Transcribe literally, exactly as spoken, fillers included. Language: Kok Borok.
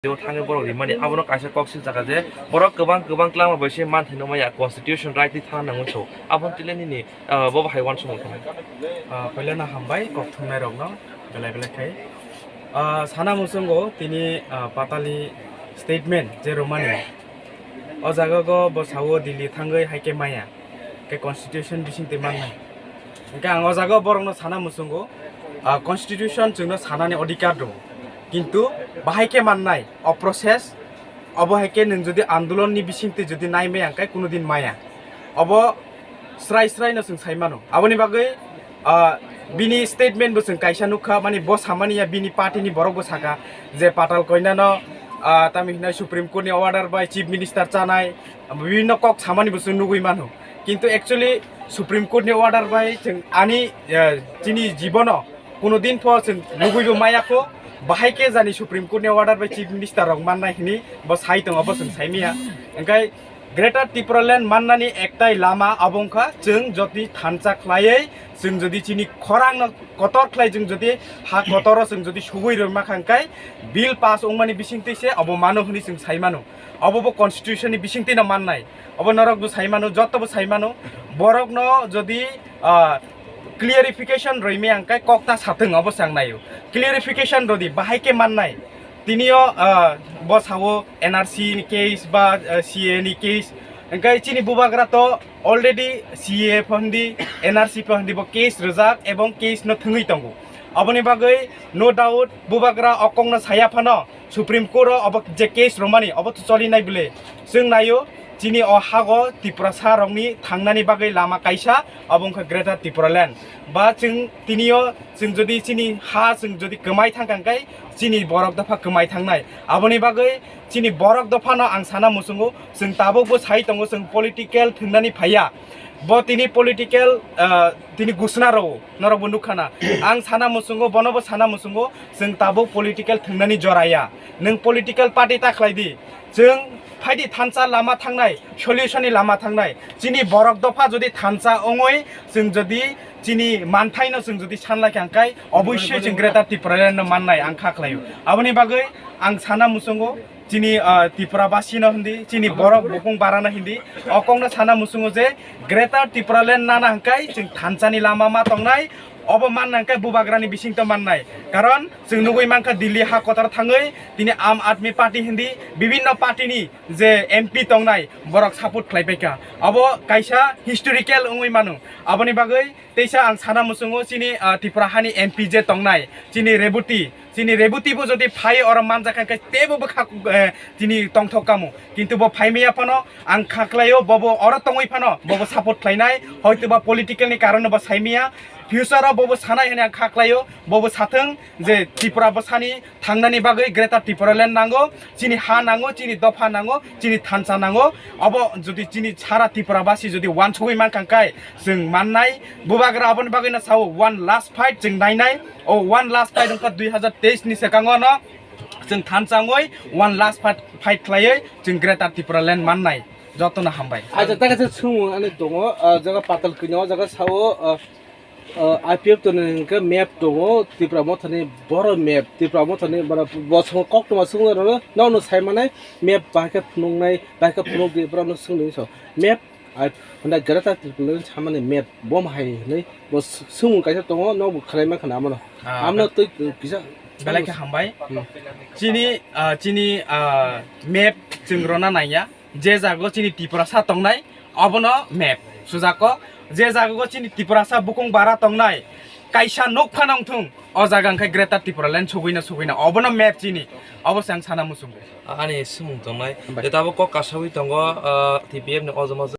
Teo thangwi borok rimani, abono kaisa kok swijak je borok kwbang kwbang kwlangma bai se manthaino maya constitution right ni thang nangwi so. Aboni tile nini, ah, bo bahai uansukmung thangwi. Ah, puila no hambai kok thumnai rokno belai belai khai. Ah, sana muchungo tini, ah, Patalni statement je romani. O jaga go bo sao Delhi thangwi hai khe maya. Khe constitution bising twi mannai. Hingkhe ang o jaga borokno sana muchungo, ah, constitution chwngno sanani odhikar dong. Kintu bahai khe mannai, o process, obo hai khe nwng jodi andolonni bising twi jodi naimaya hingkhe kuno din maya. Obo srai srai no chwng sai mano. Aboni bagwi, ah, bini statement bo chwng kaisa nukha, mani bo samani ya bini party ni borok bo saka je Patal Koinano, ah, tamo hinai Supreme Court ni order bai Chief Minister chanai, bibinno kok samani bo chwng nugwi mano. Kintu actually Supreme Court ni order bai chwng ani, eh, chini jibono kuno din pho chwng nugwibo maya kho, bahai khe jani Supreme Court ni order bai Chief Minister rok mannai hini bo sai tongo, bo chwng sai maya. Hingkhe Greater Tipraland mannani ektai lama abo wngkha chwng jodi thansa khlaiwi chwng jodi chini khorang no kotor khlai chwng jodi ha kotoro chwng jodi sugwi rwma kha hingkhe bill pass wngmani bising twi se abo mano hwnwi chwng sai mano. Obo bo constitution ni bising twi no mannai. Obo norok bo sai mano, joto bo sai mano. Borok no jodi, ah, clarification rwimaya hingkhe kok ta sathwng obo se ang naio. Clarification rwdi, bahai khe mannai. Tini o, ah, bo sao N R C ni case ba, ah, C A A ni case. Hingkhe chini bubagra to already C A A pho hindi, N R C pho hindi bo case rwjak ebong case no thwngwi tongo. Aboni bagwi no doubt bubagra o kok no saya phano Supreme Court o obo je case romani obo to choli nai bwle. Chwng naio chini o hago Tiprasa rokni thangnani bagwi lama kaisa, obo wngkha Greater Tipraland. Ba chwng tini o chwng jodi chini ha chwng jodi kwmai thang kha hingkhe chini borok dopha kwmai thangnai. Aboni bagwi chini borok dophano ang sana muchungo, chwng tabukbo sai tongo, chwng political thwngnani phaiya. Bo tini political, ah, tini gusna rwo, norokbo nukha na. Ang sana muchungo, bonobo sana muchungo, chwng tabuk political thwngnani jora ya. Nwng political party ta khlai di. Chwng phaidi thansa lama thangnai, solution ni lama thangnai. Chini borok dopha jodi thansa wngwi, chwng jodi chini manthaino chwng jodi sanlai kha hingkhe, obossoi chwng Greater Tipraland no mannai ang kha khlaio. Aboni bagwi ang sana muchungo, chini, ah, Tripura basi no hindi, chini borok bukung bara no hindi, o kok no sana muchungo je Greater Tipraland nana hingkhe chwng thansa ni lama ma tongnai, obo manna hingkhe bubagra ni bising to mannai. Karon chwng nugwi mankha Delhi ha kotor thangwi tini Aam Aadmi Party hindi bibinno party ni je M P tongnai borok support khlai paikha. Obo kaisa historical wngwi mano. Aboni bagwi teisa ang sana muchungo chini, ah, Tripura hani M P je tongnai, chini Reboti, chini Reboti bo jodi phai oro manjak kha khe teibo bwkha, eh, chini tongthok kamo. Kintu bo phaimaya phano ang kha khlaio, bobo oro tongwi phano bobo support khlainai, hoitoba political ni karon bo saimaya. Future o bobo sanai hwnwi ang kha khlaio, bobo sathwng je Tripura bwsani thangnani bagwi Greater Tipraland nango, chini ha nango, chini dopha nango, chini thansa nango. Obo jodi chini sara Tripura basi jodi uansugwi mankha hingkhe chwng mannai. Bubagra aboni bagwi no sao one last fight chwng nainai. O one last fight wngkha dui hazar teis ni swkango no chwng thansa wngwi one last fight, fight khlaiwi chwng Greater Tipraland mannai. Jotono hambai. Acha, ta kaisa swngmung ani tongo, ah, jaga Patal Koina, o jaga sao, ah, ah, I P F to hwnkhe map tongo, Tipra Mothani boro map, Tipra Mothani bara bosongo koktwma swngwi rwno, nono sai manai map bahai khe phunuknai, bahai khe phunukdi, borokno swngdi so. Map, ah, hwnda Greater Tipraland samani map, bo hai hwnwi bo swngmung kaisa tongo, nokbo khwlai mankha na amano. Ah, amno twi kisa belai khe hambai. Hmm. Chini, ah, chini, ah, map chwng rwna nangya. Je jago chini Tiprasa tongnai, obono map sujako. Je jago chini Tiprasa bukung bara tongnai, kaisa nok phano wngthung, o jaga hwnkhe Greater Tipraland sugwino sugwino, obono map chini, obo se ang sana muchungo. Ani swngmung tongnai, hambai. Je tabuk kok kasawi tongo, ah, T P F ni ojoma.